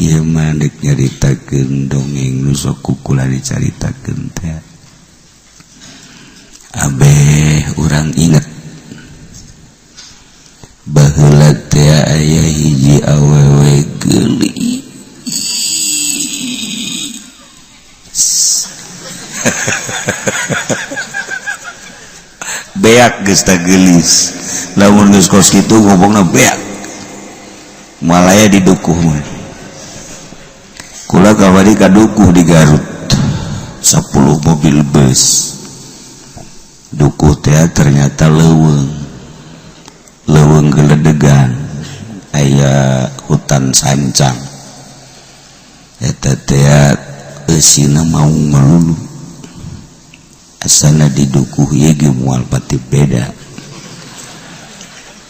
Ieu mah deuk nyaritakeun dongeng nu sok ku kula dicaritakeun teh. Abeh urang inget baheula teh aya hiji awewe geulis. Beak geus tah geulis. Lamun geus kos kitu ngomongna beak. Malaya di dukuh mah. Kula kawari ka dukuh di Garut. 10 mobil bus. Dukuh teh ternyata leuweung. Leuweung geledegan. Aya hutan sancang. Eta teh eusina maung melulu. Asana di dukuh ieu ge moal pati beda.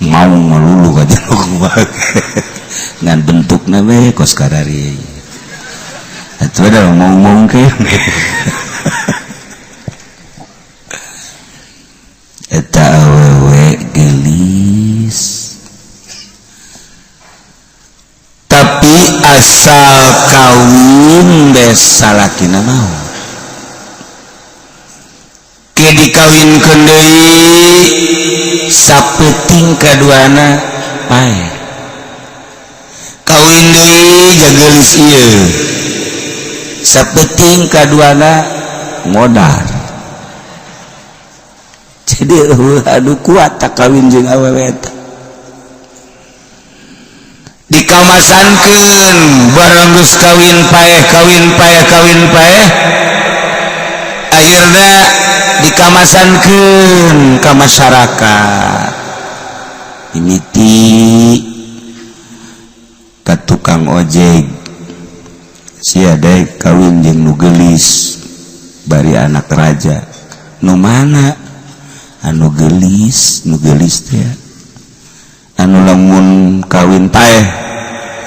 Maung melulu ka dukuh. Ngan bentukna we kos karari. Atuh da maung-maung ke. Eta awewe geulis. Tapi asal kawin bes salakina mau. Ke dikawinkeun deui sapeuting kaduana paeh. Kawin deui jageulis ieu. Sapeting kaduana modar. Jadi aduh kuat tak kawin jeung awewe eta. Dikamasankeun barang geus kawin paeh kawin paeh kawin paeh. Akhirna dikamasankeun ka masyarakat. Mimiti ka tukang ojek. Sia daek kawin jeung nu geulis bari anak raja. Nu mana? Anu geulis, nu geulis teh. Anu lamun kawin paeh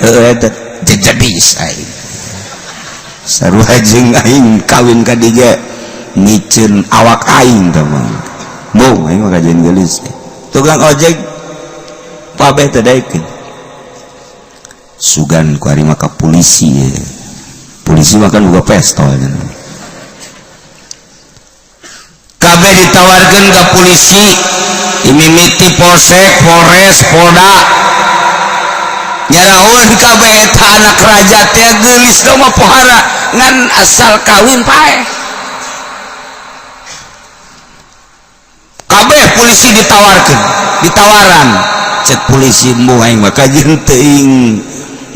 heueuh eta jejebis aing. Sarua jeung aing kawin ka dieu miceun awak aing tah mah. Bung aing mah kajeun geulis. Tukang ojek kabeh teh daekeun. Sugan ku ari mah ka polisi ye. Polisi makan buka pistol. Kabeh ditawarkan ke polisi, imimiti polsek, polres, polda. Nyaraon kabeh eta anak raja teh geulis mah pohara ngan asal kawin paeh. Kabeh polisi ditawarkan, ditawaran. Cek polisi mbuh aing mah kajeun teuing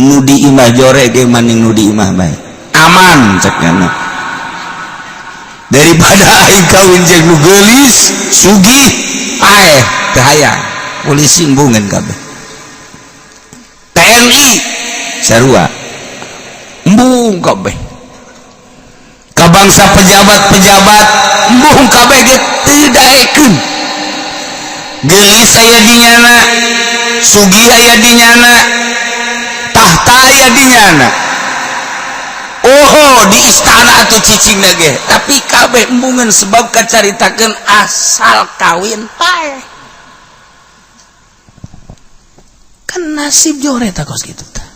nu di imah jore ge maning nu di imah bae. Aman ceknya daripada aing kawin jeung nu geulis sugih paeh teu hayang. Polisi embungan kabeh, TNI sarua embung kabeh, ka bangsa pejabat-pejabat embung kabeh ge teu daekeun. Geulis aya di nyana, sugih aya di nyana, tahta aya di nyana. Oh, di istana atau cicing ge, tapi kabeh embungan sebab kacaritakeun asal kawin paeh. Kan nasib jore ta kos kitu tah.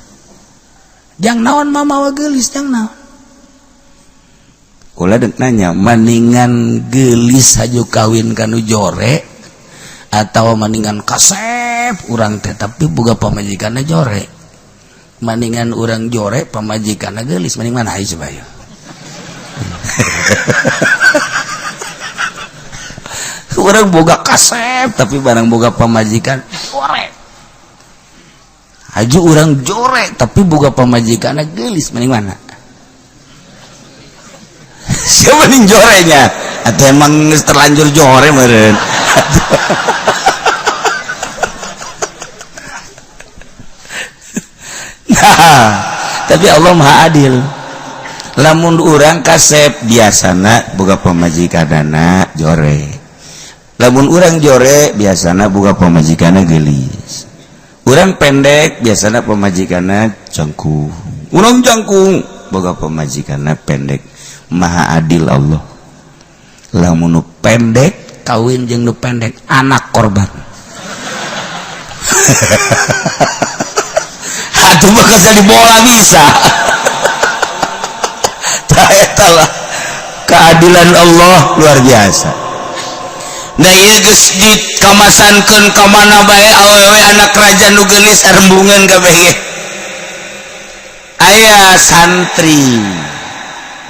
Jang naon mamawa geulis jang naon. Kula deuk nanya, maningan geulis haju kawin ka nu jore atawa maningan kasep urang teh tapi boga pamajikanna jore. Maningan urang jore pamajikanna geulis maning mana ayo coba ya. Urang boga kasep tapi barang boga pamajikan jore. Haju urang jore tapi boga pamajikanna geulis maning mana? Siapa maning jorenya? Atau emang terlanjur jore meureun? Nah, tapi Allah Maha Adil. Lamun urang kasep biasana boga pamajikanana jore. Lamun urang jore biasana boga pamajikanna geulis. Urang pendek biasana pamajikanna jangkung. Urang jangkung boga pamajikanna pendek. Maha Adil Allah. Lamun nu pendek kawin jeung nu pendek anak korban. Atuh bakal jadi bola bisa. Tah eta lah keadilan Allah luar biasa. Nah ieu geus dikamasankeun ka mana bae awewe anak raja nu geulis rembungan kabeh ge. Aya santri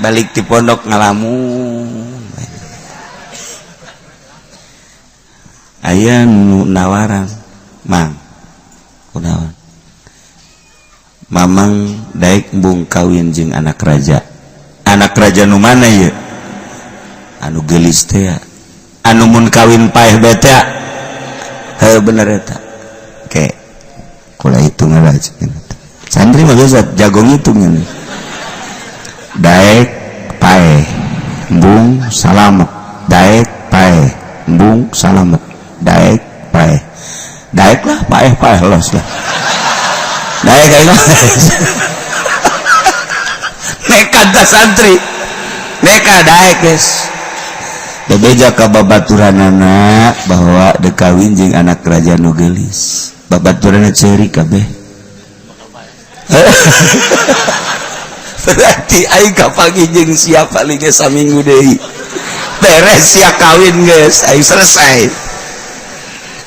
balik ti pondok ngalamun. Aya nu nawaran, "Mang, kunaon?" Mamang daek embung kawin jeung anak raja. Anak raja nu mana ieu? Anu geulis teh. Anu mun kawin paeh bete. Heuh bener eta. Oke. Kula hitung lah. Santri mah biasa jago ngitung. Daek paeh embung salamet, daek paeh embung salamet, daek paeh. Daek lah paeh paeh los lah. Daek aing. Nekat dah santri. Nekat daek guys. Bebeja ka babaturanana bahwa dek kawin jeung anak raja nu geulis. Babaturanna ceurik kabeh. Berarti aing kapanggih jeung siapa paling geus saminggu deui. Beres sia kawin geus, aing selesai.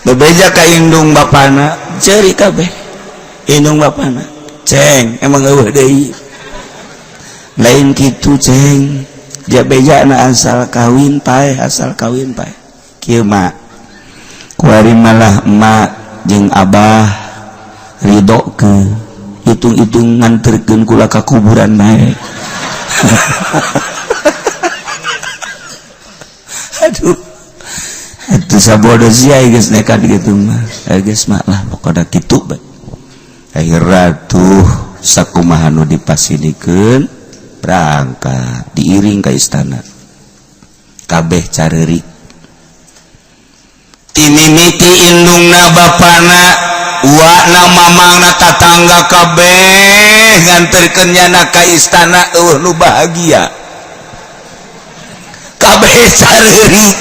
Bebeja ka indung bapana, ceurik kabeh. Indung bapana, "Ceng, emang eueuh deui." Lain kitu, Ceng. Dia beja na asal kawin paeh, asal kawin paeh. Kieu mah kuari malah emak jeung abah ridho ke hitung-hitung nganterkeun kula ka kuburan bae. Aduh. Atuh sabodo sia geus nekat kitu mah. Geus mah lah pokona kitu bae. Akhirna tuh sakumaha nu dipasidikeun berangkat diiring ke istana. Kabeh careurik. Timimiti indungna bapana, uakna mamangna tatangga kabeh nganterkeun nyana ka istana eueuh nu bahagia. Kabeh careurik.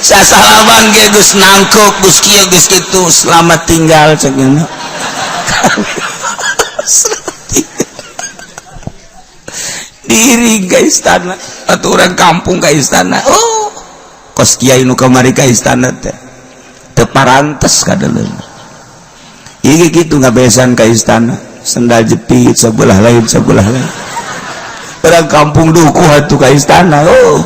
Sasalaman ge geus nangkuk geus kieu geus kitu, selamat tinggal cek nya. Selamat tinggal. Diiring ka istana, atuh urang kampung ka istana. Oh, kos kiai nu kamari ka istana teh teu parantes kadeuleuna. Ieu kitu ngabesan ka istana, sendal jepit sebelah lain sebelah lain. Urang kampung dukuh atuh ka istana. Oh.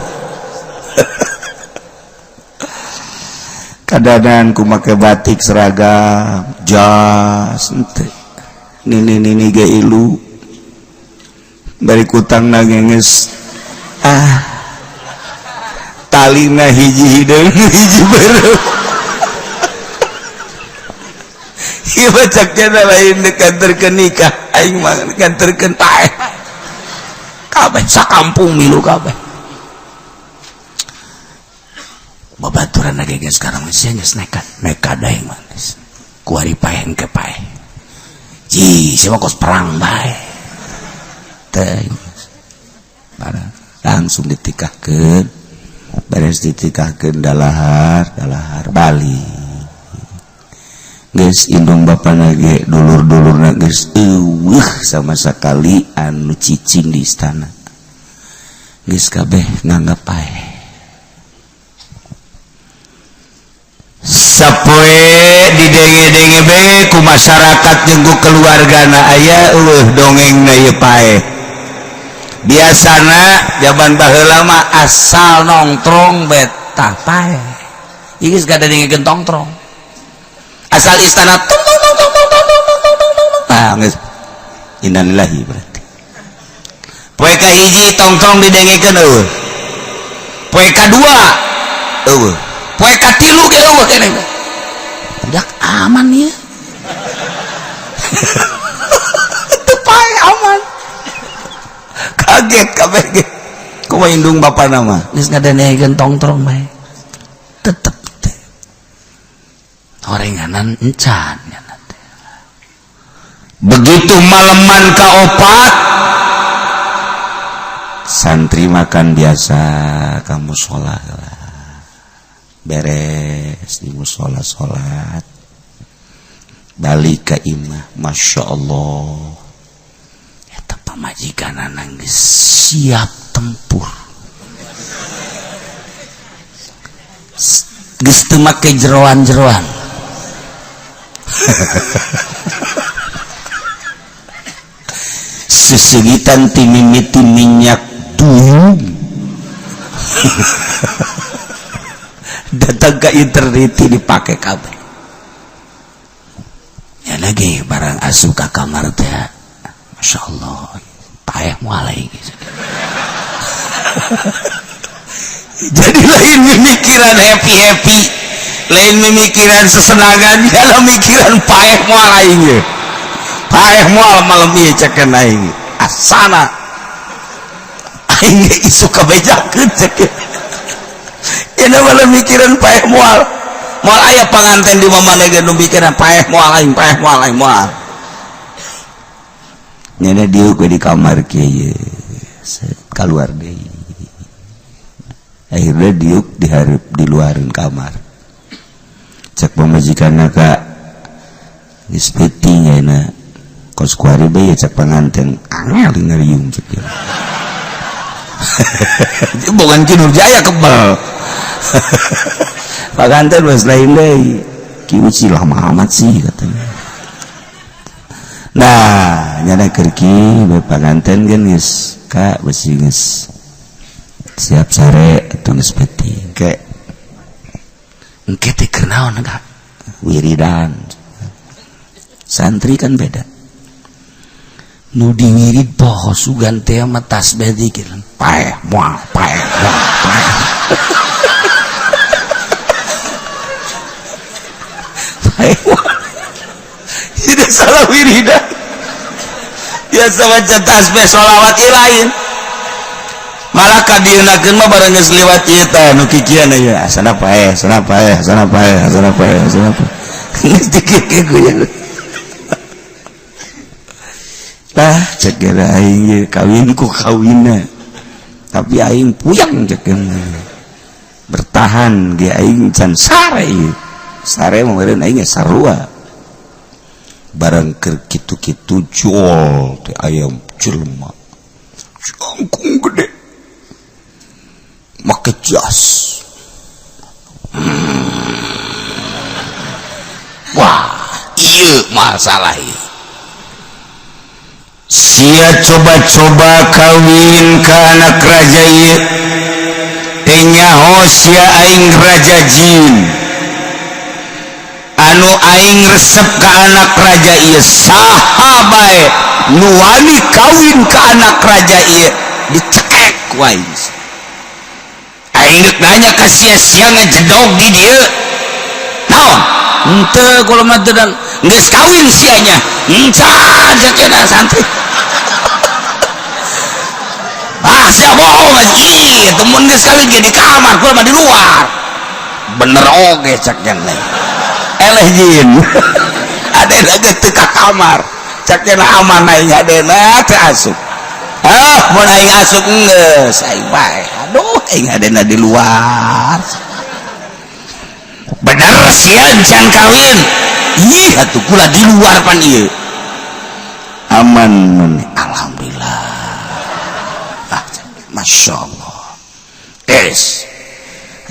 Kadadan ku make batik seragam, jas henteu. Nini-nini ge ilu. Bari kutangna geus ah talina hiji hideung hiji beureum. Ieu bacakna lain dikanterkeun nikah, aing mah dikanterkeun paeh. Kabeh sakampung milu kabeh. Babaturan lagi geus sekarang sia geus nekat, nekat aing mah geus. Kuari paeh engke paeh. Ji, sia mah kos perang bae. Teh langsung ditikahkeun, beres ditikahkeun dalahar, dalahar balik. Geus indung bapana ge dulur-dulurna geus eueuh sama sekali anu cicing di istana. Geus kabeh nganggep paeh. Sapoe didenge-denge be ku masyarakat jeung ku keluargana aya eueuh dongengna ieu paeh. Biasana jaman baheula mah asal nongtrong betah paeh. Ieu geus ngadengekeun tongtrong. Asal istana tung tung tung tung tung tung tung tung tung tung. Ah geus innalillahi berarti. Poe kahiji tongtrong didengekeun eueuh. Poe kadua eueuh. Poe katilu ge eueuh keneh. Budak aman ieu. Teu paeh aman. Kaget kabeh ge. Kumaha indung bapana mah geus ngadengekeun tongtrong bae. Tetep teh. Horenganan encan nya teh. Begitu maleman kaopat santri makan biasa ka mushola lah. Beres di mushola salat. Balik ka imah, Masya Allah. Eta pamajikanana geus siap tempur. Geus teu make jeroan-jeroan. Sesegitan ti mimiti minyak duyung. Datang ke internet dipakai kabeh. Ya lagi barang asup ka kamar teh. Masya Allah, paeh moal gitu. Jadi lain memikiran happy-happy, lain memikiran sesenangan, ya mikiran paeh moal aing ye. Paeh moal malam ieu cekeun aing. Asana. Aing ge isuk kabejakeun cekeun. Ya malam mikiran paeh moal. Moal aya panganten di mamana ge nu mikiran paeh moal aing, paeh moal aing moal. Nyana dieu ge di kamar kieu ye. Kaluar deui. Akhirnya diuk diharap di luarin kamar. Cek pamajikanna ka geus peuting ayeuna. Kos kuari bae cek panganten angel ngariung cek ieu. Bukan Ki Nurjaya kebel. Panganten geus lain deui. Ki Uci lama amat sih katanya. Nah, nyana keur ki bae panganten kan geus ka besi geus siap sare atuh geus peuting. Ke engke teh keur naon ka? Wiridan. Santri kan beda. Nu diwirid poho sugan teh mah tasbih zikir. Paeh moal, paeh moal, paeh. Paeh moal. Tidak salah wiridan. Biasa baca tasbih sholawat ieu lain. Malah kadienakeun mah bareng geus liwat ieu teh nu kikian ieu. Asana paeh, asana paeh, asana paeh, asana paeh, asana paeh. Geus dikik ku. Lah cek geura aing ye kawin ku kawinna. Tapi aing puyang cek bertahan ge aing can sare ieu. Sare mah meureun aing ge sarua. Barang keur kitu-kitu jol teh ayam jelema. Jangkung gede. Make jas. Wah, ieu masalah ieu. Sia coba-coba kawin ka anak raja ieu. Teu nyaho sia aing raja jin. Anu aing resep ka anak raja ieu saha bae nu wani kawin ka anak raja ieu dicekek ku aing. Aing deuk nanya ka sia sia ngejedog di dieu. Naon? Henteu kula mah teu geus kawin sianya. Encan cek santri. Ah sia bohong ih temun geus kawin ge di kamar kula mah di luar. Bener oge cek nya. Eleh jin. Adena ge teu ka kamar. Cek nya aman aing adena teu asup. Ah mun aing asup geus aing bae. Aduh aing adena di luar. Bener sia can kawin. Ih atuh kula di luar pan ieu. Aman mun alhamdulillah. Ah, Masya Allah. Es.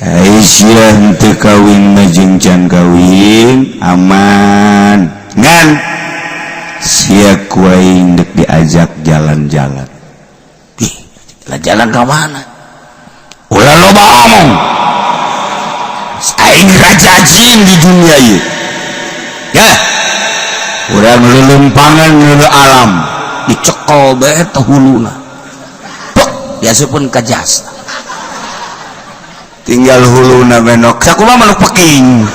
Aisyah henteu kawin mah jeung can kawin aman. Ngan sia ku aing deuk diajak jalan-jalan. Ih, jalan ka mana? Ulah loba omong. Aing raja jin di dunia ieu. Ya. Urang leuleumpangan leuleung alam dicekel bae teh huluna. Pek diasupkeun ka jas. Tinggal huluna benok. Sakumaha manuk peking.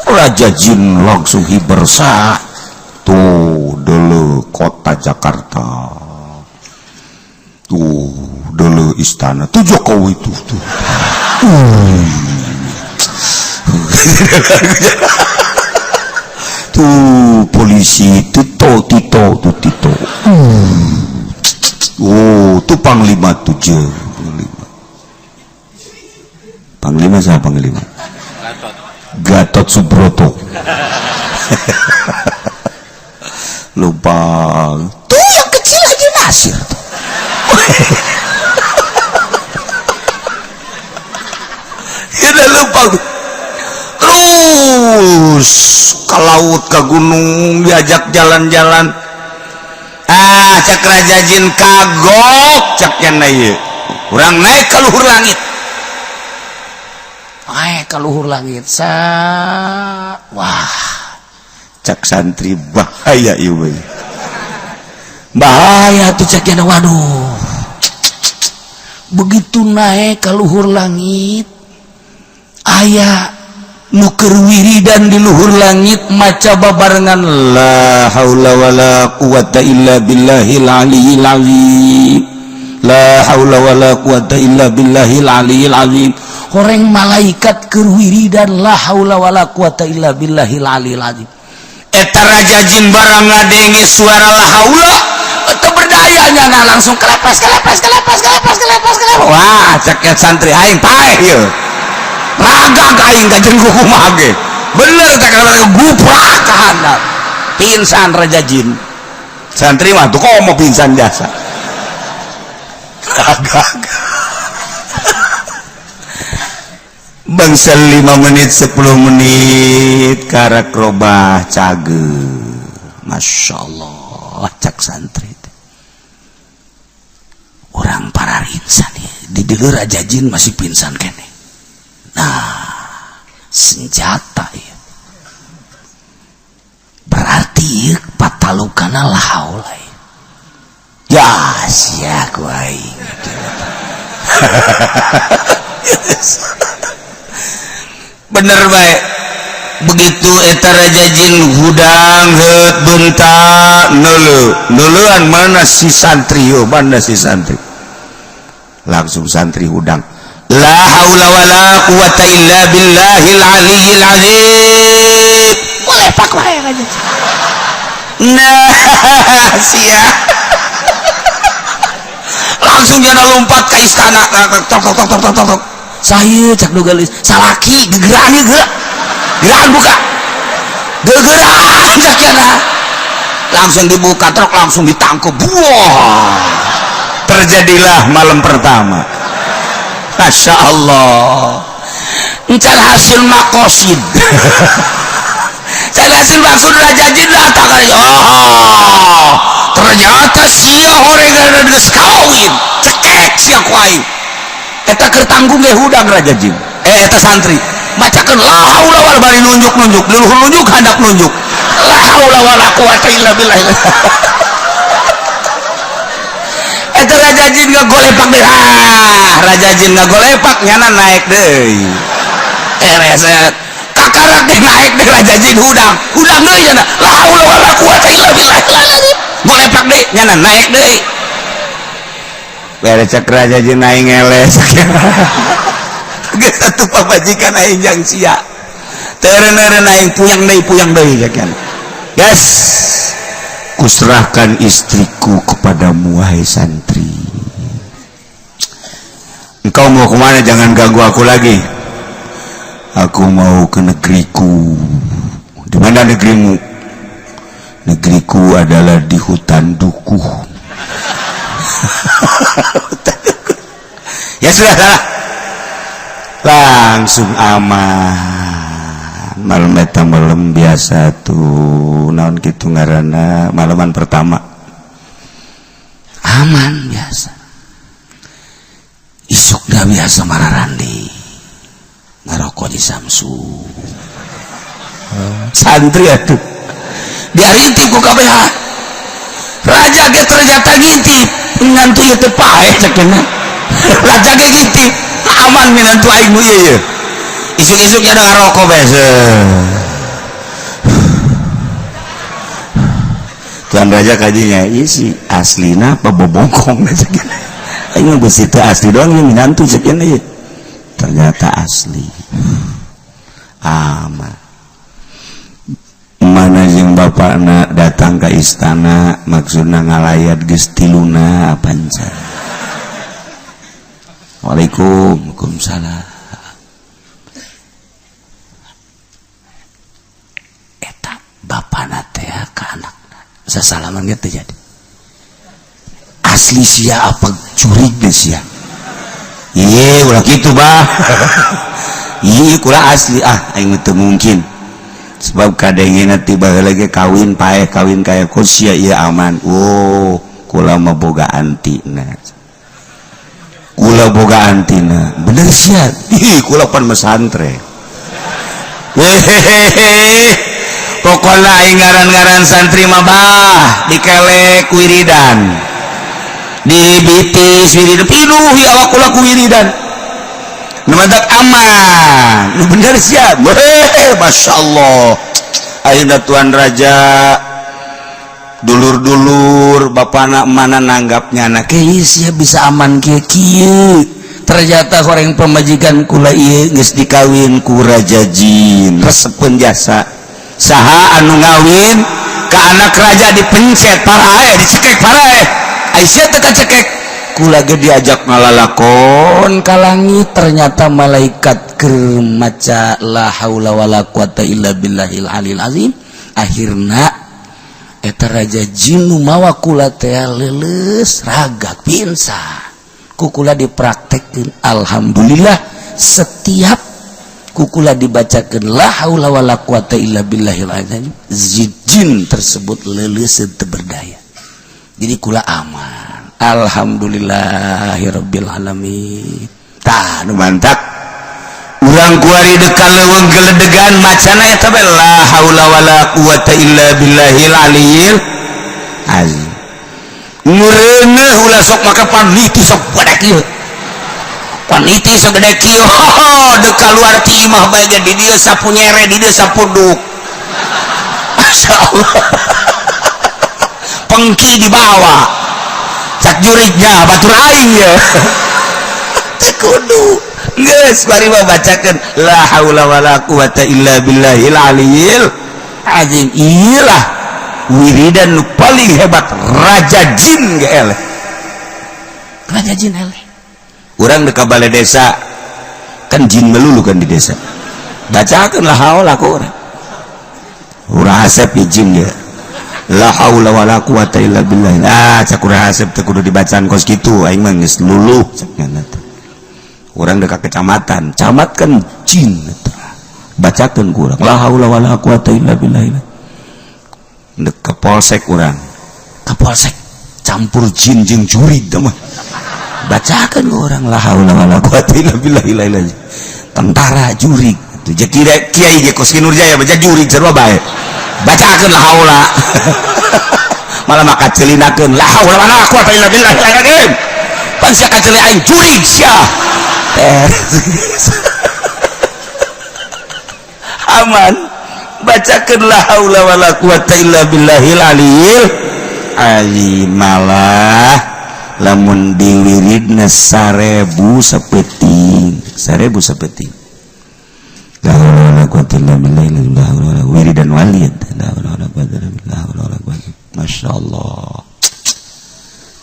Raja jin langsung hibersah. Tuh dulu kota Jakarta. Tuh dulu istana. Tuh Jokowi tuh tuh. Tuh polisi Tito Tito tuh Tito. Oh, tuh panglima tuh je. Panglima. Panglima siapa panglima? Gatot. Gatot Subroto. Lubang tuh yang kecil aja Nasir tuh. Kita lupa terus ke laut ke gunung diajak jalan-jalan. Ah cak Raja Jin kagok caknya ieu. Urang naik ke luhur langit. Naik ke luhur langit sa. Wah cak santri bahaya ieu we. Bahaya tuh caknya waduh. Begitu naik ke luhur langit aya nu keur wiridan di luhur langit maca babarengan la haula wala quwata illa billahil aliyil azim, la haula wala quwata illa billahil aliyil azim. Horeng malaikat keur wiridan la haula wala quwata illa billahil aliyil azim. Eta Raja Jin barang ngadenge suara la haula teu berdaya nya langsung kelepas kelepas kelepas kelepas kelepas kelepas. Wah cek santri aing paeh ieu. Ragag aing ka jeung kumaha ge. Bener teh kana guprak ka handap. Pingsan Raja Jin. Santri mah tuh komo pingsan jasa. Ragag. Bangsa 5 menit 10 menit karak robah cage. Masya Allah cak santri teh. Orang para insan di dieu Raja Jin masih pingsan keneh. Nah, senjata ya. Berarti patalukana la haula. Ya sia ku aing. Bener bae. Begitu eta Raja Jin hudang heut bentak neuleu. Neuleuan mana si santri yo, mana si santri. Langsung santri hudang. La haula wala quwata illa billahil aliyil azim. Boleh pak wae Raja. Nah, sia. Langsung jana lompat ke istana. Tok tok tok tok tok tok. Saya cak nu geulis, salaki gegeran ieu geura. Geran buka. Gegeran cak jana. Langsung dibuka truk, langsung ditangkep. Wah. Terjadilah malam pertama. Masya Allah. Encan hasil makosid. Can hasil maksud Raja Jin datang. Oh, ternyata sia horengan geus kawin. Cekek sia ku aing. Eta keur tanggung ge hudang Raja Jin. Eta santri. Macakeun la haula wala bari nunjuk-nunjuk, luhur nunjuk handap nunjuk. La haula wala quwata illa billah. Eta Raja Jin ngagolepak deui. Ah, Raja Jin ngagolepak nyana naik deui. Reset. Kakarak teh naik deui Raja Jin hudang. Hudang deui nyana. La haula wala quwata illa billah. Golepak deui nyana naik deui. Bere cek Raja Jin aing ngeles. Geus atuh pamajikan aing jang sia. Teureun-eureun aing puyang deui cek nyana. Gas. Kuserahkan istriku kepadamu wahai santri. Engkau mau kemana? Jangan ganggu aku lagi. Aku mau ke negeriku. Di mana negerimu? Negeriku adalah di hutan dukuh. Hutan dukuh. Ya sudah salah. Langsung aman. Malam eta malam biasa tuh naon kitu ngaranna malaman pertama aman biasa. Isuk dah biasa mararandi ngarokok di Samsu. Santri atuh diarintip ku KBH. Raja ge ternyata ngintip ngantu ieu teh paeh cek cenah. Raja ge ngintip aman minantu aing nu ieu. Isuk-isuknya ada ngarokok biasa. Tuan Raja kajinya, iya sih aslina apa bobongkong aja gini. Aing mah besi teu asli doang ini minantu cek ini. Ternyata asli. Aman. Mana jeung bapakna datang ke istana maksudna ngalayat geus tiluna panca. Waalaikumsalam. Sasalaman ge teu jadi. Asli sia apa jurig deh sia. Iye ulah kitu bah. Iye kula asli ah aing teu mungkin. Sebab kadengena ti baheula ge kawin paeh kawin kaya kos sia ieu aman. Oh, kula mah boga antina. Kula boga antina. Bener sia. Ih, kula pan mesantre. Hehehe. Pokona aing ngaran-ngaran santri mah bah dikelek wiridan. Dibitis wiridan pinuh ya awak kula ku wiridan. Nu mantak aman. Nu bener sia. Hehehe, masyaallah. Ayeuna tuan raja dulur-dulur bapana mana nanggapnya anak sia bisa aman kieu kieu. Ternyata horeng pemajikan kula ieu geus dikawin ku raja jin. Resepeun jasa. Saha anu ngawin ka anak raja dipencet parae dicekek parae. Aisyah teu kacekek. Kula ge diajak ngalalakon ka langit ternyata malaikat keur maca la haula wala quwata illa billahil alil azim. Akhirna eta raja jin nu mawa kula teh leuleus ragak pingsan. Ku kula dipraktekkeun alhamdulillah setiap ku kula dibacakeun la haula wala quwata illa billahil azim jin tersebut leuleus teu berdaya. Jadi kula aman. Alhamdulillahirabbil alamin. Tah nu mantak urang kuari deuk leuweung geledegan macana eta bae la haula wala quwata illa billahil aliyil azim. Ngureuneuh ulah sok maka paniti sok gede kieu. Paniti sok gede kieu. Deuk kaluar ti imah bae ge di dieu sapu nyere di dieu sapuduk. Masyaallah. Pengki dibawa. Cak jurignya batur aing ya. Teu kudu. Geus bari mah bacakeun la haula wala quwata illa billahil aliyil azim. Iyalah wiridan nu paling hebat raja jin ge eleh. Raja jin eleh. Urang deuk ka bale desa kan jin melulu kan di desa. Bacakeun la haula ku urang. Urang asep ye jin ge. La haula wala quwata illa billah. Ah cak urang asep teu kudu dibacaan kos kitu aing mah geus luluh cak nya teh. Urang deuk ka kecamatan, camat kan jin eta. Bacakeun ku urang la haula wala quwata illa billah. Deuk ka polsek urang. Ka polsek campur jin jeung jurig teh mah. Bacakeun ku urang la haula wala quwata illa billah. Tentara jurig. Tuh jadi kiai ge kos ki Nurjaya baca jurig sarua bae. Bacakeun la haula. Malah maka celinakeun la haula wala quwata illa billah. Pan sia kaceli aing jurig sia. Aman. Bacakeun la haula wala quwata illa billahil aliyil azim. Malah lamun diwiridna 1000 sapeting, 1000 sapeting. La haula wala quwata illa billah, la haula wiridan walid, la haula wala quwata illa billah, la haula wala quwata. Masyaallah.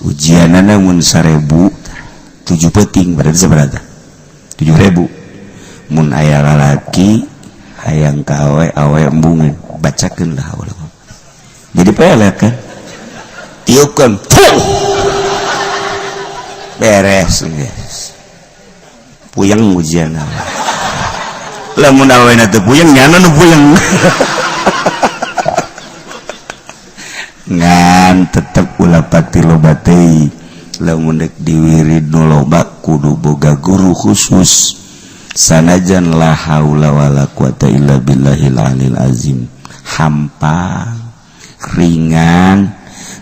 Ujianana mun 1000 7 peting berarti sabaraha? 7000. Mun aya lalaki hayang ka awe awe embungan bacakeun la haula. Jadi pelet kan? Tiupkeun. Beres geus. Puyeng ujianna. Lamun awena teu puyeng nyana nu puyeng. Ngan tetep ulah pati loba teuing. Lamun deuk diwirid nu loba kudu boga guru khusus. Sanajan la haula wala quwata illa billahil alil azim. Hampang, ringan,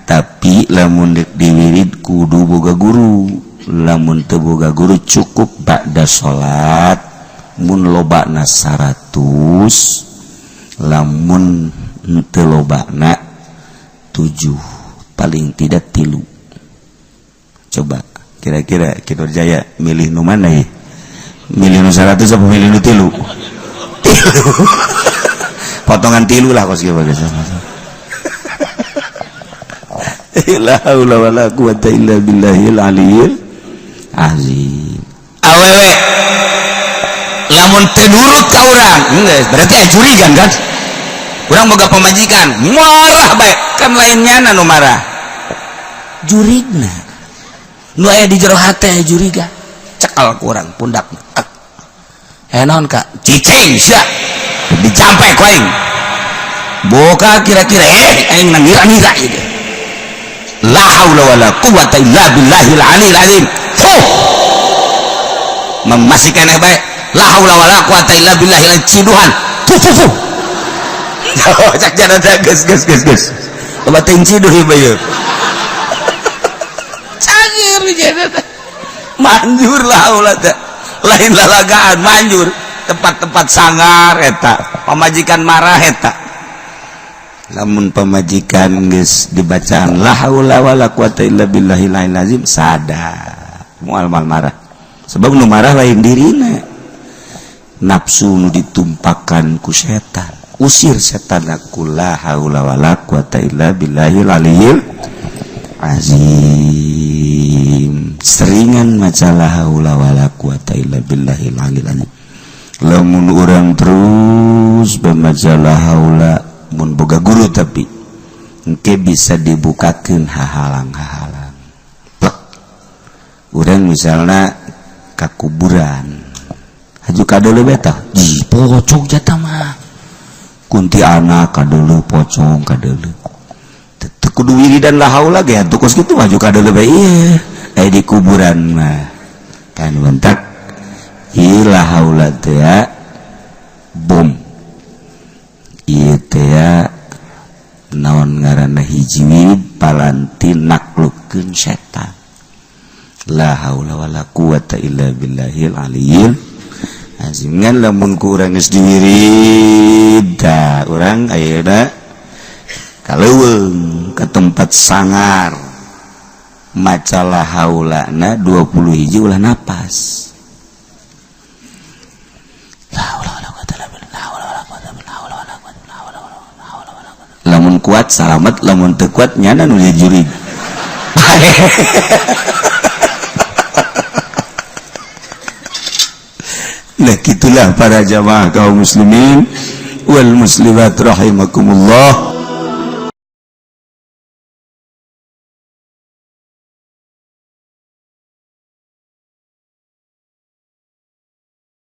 tapi lamun deuk diwirid kudu boga guru. Lamun teu boga guru cukup ba'da salat. Mun lobana 100, lamun teu lobana 7, paling tidak 3. Coba kira-kira Ki Nurjaya milih nu mana ya? Milih nu 100 apa milih nu 3? 3. Potongan 3 lah kos kieu bagus. La haula wala quwata illa billahil aliyil azim. Awewe lamun teu nurut ka urang, geus berarti aya curigan kan? Urang boga pamajikan, marah bae. Kan lainnya nu marah jurigna nu aya di jero hate juriga cekal kurang pundakna. Naon ka cicing sia dijampe ku aing boka kira-kira aing ngira-ngira ieu. La haula wala quwata illa billahil aliyil azim. Fuh masih keneh bae la haula wala quwata illa billahil ciduhan. Fuh fuh fuh. Cak jana teh geus geus geus geus. Loba teuing ciduh ieu bae. Cangir jana teh. Manjur la haula teh. Lain lalagaan manjur tempat-tempat sangar eta pamajikan marah eta. Lamun pamajikan geus dibacaan la haula wala quwata illa billahil aliyil azim sadar moal marah. Sebab nu marah lain dirina, nafsu nu ditumpakan ku setan. Usir setan aku la haula wala quwata illa billahil aliyil azim. Seringan maca la haula wala quwata illa billahil aliyil azim. Lamun urang terus maca la haula mun boga guru tapi engke bisa dibukakeun hahalang-hahalang. Plek. Urang misalna ka kuburan haju kadeuleu beta ji pocong jata mah kunti anak kadeuleu pocong kadeuleu teu kudu wiridan la haula ge atuh kos kitu maju kadeuleu bae ieu aya di kuburan mah kan bentak ieu la haula teh bom ieu teh naon ngaranna hiji wirid palanti naklukkeun setan. La haula wala quwata illa billahil aliyil azim. Ngan lamun ku urang geus diwirid da urang ayeuna ka leuweung ka tempat sangar maca la haulana 20 hiji ulah napas. La haula wala quwata illa billah, la haula wala quwata illa billah, la haula wala quwata, la haula wala quwata. Lamun kuat salamet, lamun teu kuat nyana nu jurig. Nah gitulah para jamaah kaum muslimin wal muslimat rahimakumullah.